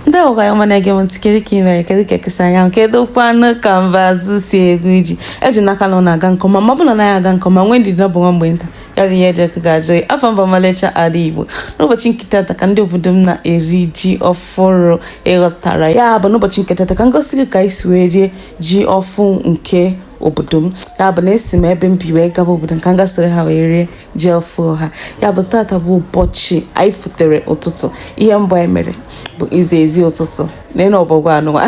Ndị ọgwa ya ọma na-ege m ntị, kedu ka ị mere? Kedu ka ekesa anya? Kedu kwanụ ka mbazụ si egwu ji eji n'aka na ọ na-aga nke ọma? Ma ọ bụ na ọ naghị aga nke ọma, nwee ndidi na ọ bụ nwa mgbe nta. Ya bụ ihe eji ọkụ ga-ajụ oyi. Afọ mba ọmalịcha ala Igbo, n'ụbọchị nke tata ka ndị obodo m na-eri ji ọfụrụ. Ịghọtara ya bụ n'ụbọchị nke tata ka m gosi gị ka anyị si wee rie ji ọfụ nke obodo m. Ya bụ na esi m ebe m bi wee gaba obodo m ka m gasịrị ha wee rie ji ọfụ ha. Ya bụ tata bụ ụbọchị anyị futere ụtụtụ. Ihe mbụ anyị mere bụ izi ezi ụtụtụ n'elu ọbọgwụ anụnwa,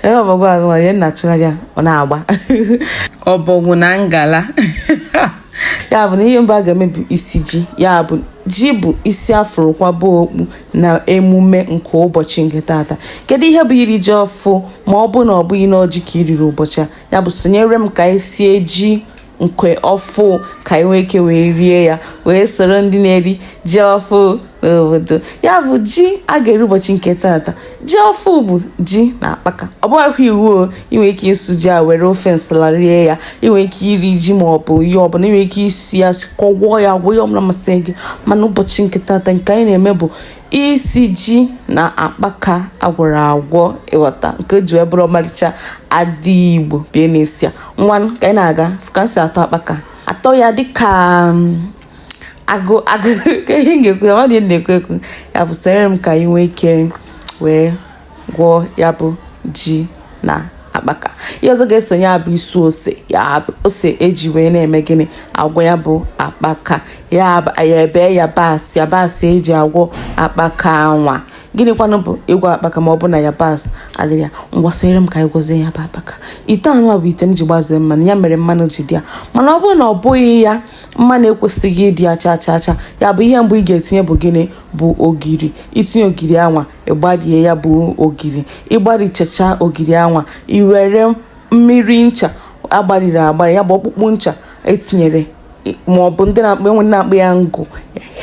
n'elu ọbọgwụ anụnwa. Ihe na-achụgharị ya, ọ na-agba ọbọgwụ na ngala. Ya bụ na ihe mbụ a ga-eme bụ isi ji. Ya bụ ji bụ isi afụrụ kwaba okpu na emume nke ụbọchị nke tata. Kedu ihe bụ iri ji ọfụ ma ọ bụ na ọ bụghị na ọjị ka i riri ụbọchị a? Ya bụ sonyere m ka anyị sie ji nke ọfụ, ka anyị nwee ike wee rie ya, wee soro ndị na-eri ji ọfụ n'obodo. Ya bụ ji a ga-eri ụbọchị nke tata, ji ọfụ, bụ ji na akpaka. Ọ bụghịkwa iwu o, ị nwere ike ịsụ ji a were ofe nsala rie ya. Ị nwere ike iri ji ma ọ bụ ihe ọbụla. Ị nwere ike isi ya, kọgwọọ ya, gwọ ihe ọbụla masịrị gị. Mana ụbọchị nke tata, nke anyị na-eme bụ isi ji na akpaka agwọrọ agwọ. Ịghọta nke o ji wee bụrụ ọmarịcha adị Igbo bịa na-esi ya. Ngwa, ka anyị na-aga ka m si atọ akpaka. Atọ ya dịka agụ agụ ka ihe m ga-ekwu, amadị ihe m na-ekwu ekwu. Ya bụ sere m ka anyị nwee ike wee gwọọ ya bụ ji na akpaka. Ihe ọzọ ga-esonye ya bụ isu ose. Ya bụ ose eji wee na-eme gịnị? Agwọ ya bụ akpaka. Ya bụ anyị ebe yabasị, yabasị eji agwọ akpaka anwa. Gịnịkwanụ bụ ịgwọ akpaka ma ọ bụ na yabasị adịrị ya? Ngwa, sere m ka anyị gwọzie ya bụ akpaka. Ite anụ bụ ite m ji gbazee mmanụ, ya mere mmanụ ji dị ya. Mana ọ bụrụ na ọ bụghị ya, mmanụ ekwesịghị ịdị ya cha cha cha. Ya bụ ihe mbụ ị ga-etinye bụ gịnị? Bụ ogiri. Itinye ogiri anwa, ịgbarie ya bụ ogiri. Ịgbarichacha ogiri anwa, i were mmiri ncha agbariri agbari, ya bụ ọkpụkpụ ncha etinyere, ma ọ bụ ndị na-akpọ, enwe ndị na-akpọ ya ngụ.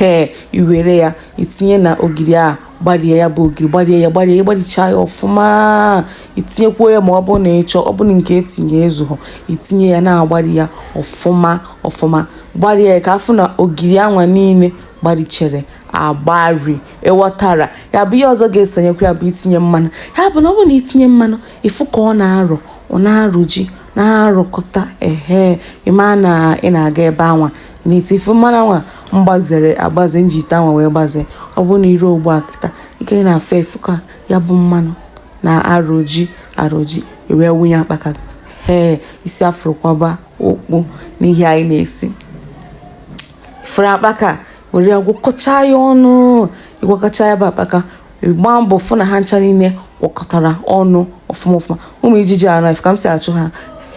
Ee, iwere ya itinye na ogiri a, gbarie ya bụ ogiri, gbarie ya, gbarie ya, gbarichaa ya ọfụma. Itinyekwuo ya ma ọ bụ na ịchọ. Ọ bụ na nke etinye ezughọ, itinye ya, na-agbari ya ọfụma ọfụma. Gbarie ya ka afụ na ogiri anwa niile gbarichere agbari. Ịghọtara? Ya bụ ihe ọzọ ga-esonyekwa ya bụ itinye mmanụ. Ya bụ na ọ bụrụ na itinye mmanụ, ịfụ ka ọ na-arọ, ọ na-arụ ji na-arụkọta. Ehe, ịma na ị na-aga ebe anwa na-eti ifu mmanụ anwa mgbazere agbaze nji ite anwa wee gbaze. Ọ bụrụ na iru ugbu a kịta ike na-afụ efu ka ya bụ mmanụ na-arụ ji arụ ji, wee wunye akpaka. Ee, isi afụrụkwaba okpu n'ihe anyị na-esi. Ifuru akpaka, were ya gwọkọchaa ya ọnụ. Ịgwọkọcha ya bụ akpaka, gbaa mbọ fụ na ha ncha niile gwọkọtara ọnụ ọfụma ọfụma. Ụmụ ijiji anọ ka m si achụ ha.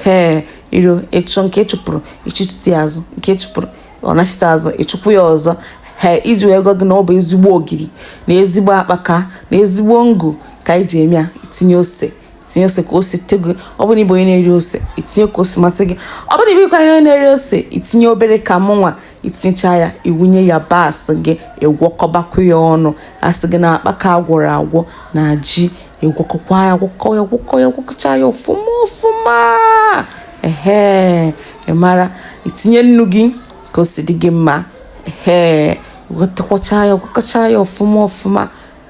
Ee, iro ịchụ nke ịchụpụrụ, ịchụtụtụ ya azụ, nke ịchụpụrụ ọ nachite azụ, ịchụpụ ya ọzọ. Ee, iji wee gwa gị na ọ bụ ezigbo ogiri na ezigbo akpaka na ezigbo ngụ ka anyị ji eme ya. Itinye ose, tinye ose ka ose tee gị. Ọ bụrụ na ịbụ onye na-eri ose, itinye ka ose masị gị. Ọ bụrụ na ịbụkwa onye na-eri ose, itinye obere ka mụnwa. Itinyecha ya, iwunye yabasị gị, ịgwọkọbakwa ya ọnụ. Asị gị na akpaka agwọrọ agwọ na ji, ịgwọkọkwa ya, gwọkọ ya, gwọkọ ya, gwọkọcha ya ọfụma ọfụma. Ehe, ị mara itinye nnu gị ka o si dị gị mma. Ehe, gwọkọcha ya, gwọkọcha ya ọfụma ọfụma.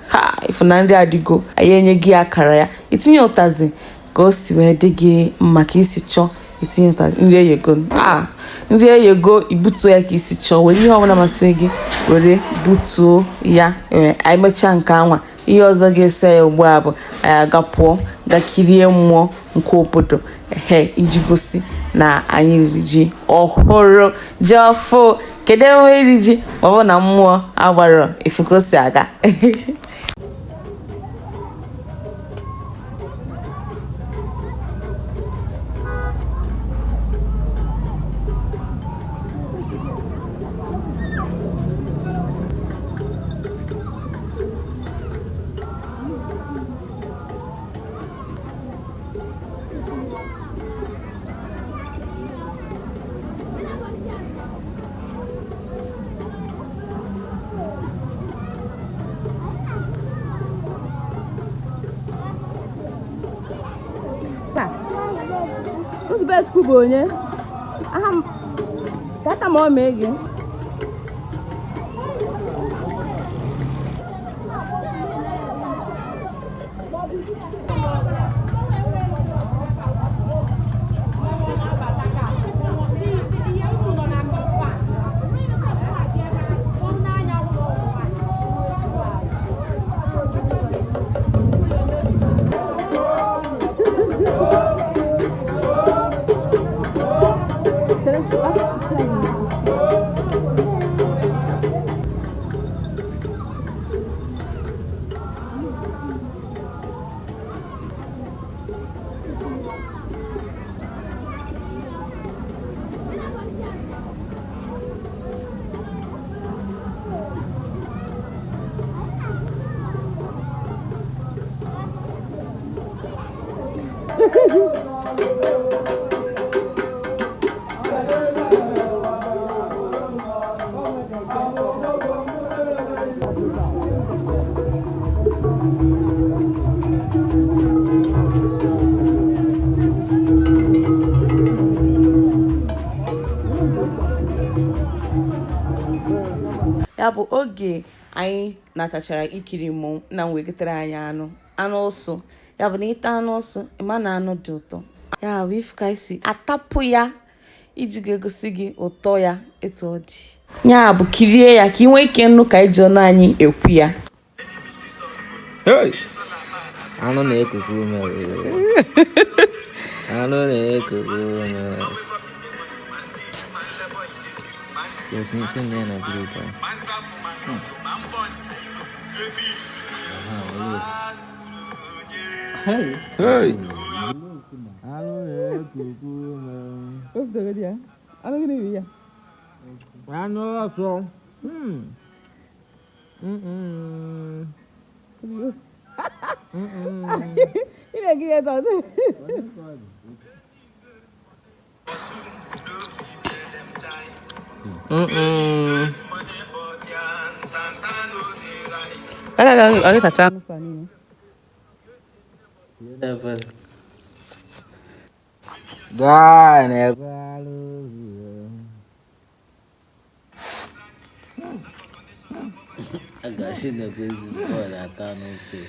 Ha ịfụ na nri adịgo, anyị enye gị akara ya. Itinye ụtazị ka o si wee dị gị mma, ka isi chọọ. Itinye ụtazị, nri eyego. A nri eyego, ibutuo ya ka isi chọọ. Were ihe ọbụla masịrị gị were butuo ya. Ee, anyị mechaa nke anwa, ihe ọzọ ga-ese ya ugbu a bụ anyị aga pụọ ga kirie mmụọ nke obodo. Ehe, iji gosi na anyị riri ji ọhụrụ, ji ọfụ. Kedu emume iri ji ma ọ bụ na mmụọ agbara? Efu ka o si aga. Nzubechukwu bụ onye aha m ka aka ma ọ mee gị. Ya bụ oge anyị natachara ikiri mmọnwụ, nna m wee gotere anyị anụ ụsụ. Ya bụ na ịta anụ ụsụ, ịma na anụ dị ụtọ. Ya bụ ifu ka anyị si atapụ ya iji ga-egosi gị ụtọ ya etu ọ dị. Ya bụ kirie ya ka ị nwee ike nụ ka anyị ji ọnụ anyị ekwu ya. Hey! Anụ na-ekuku ume. Anụ na-ekuku ume. Yes, ni na group. Hey! Hey! Anụ na-ekuku ume. Anụ gịnị bụ ya? Anụ ọsọ. Ị na-ekiri ya tọ. Ọ gị tacha anụ niile. Gaa na-ekwe. A ga-asị na ezigbo bọọlụ ata n'ose.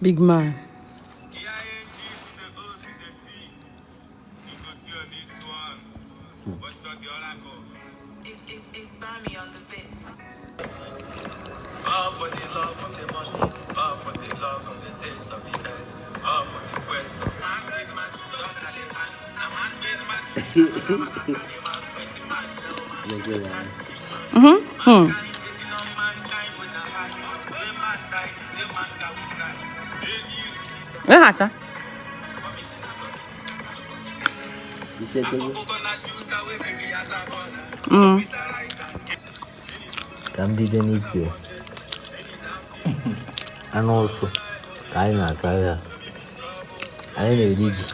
Big man. Laghacha. Ka m bido n'isi anụ ụsụ ka anyị na-ata ya, anyị na-eri ji.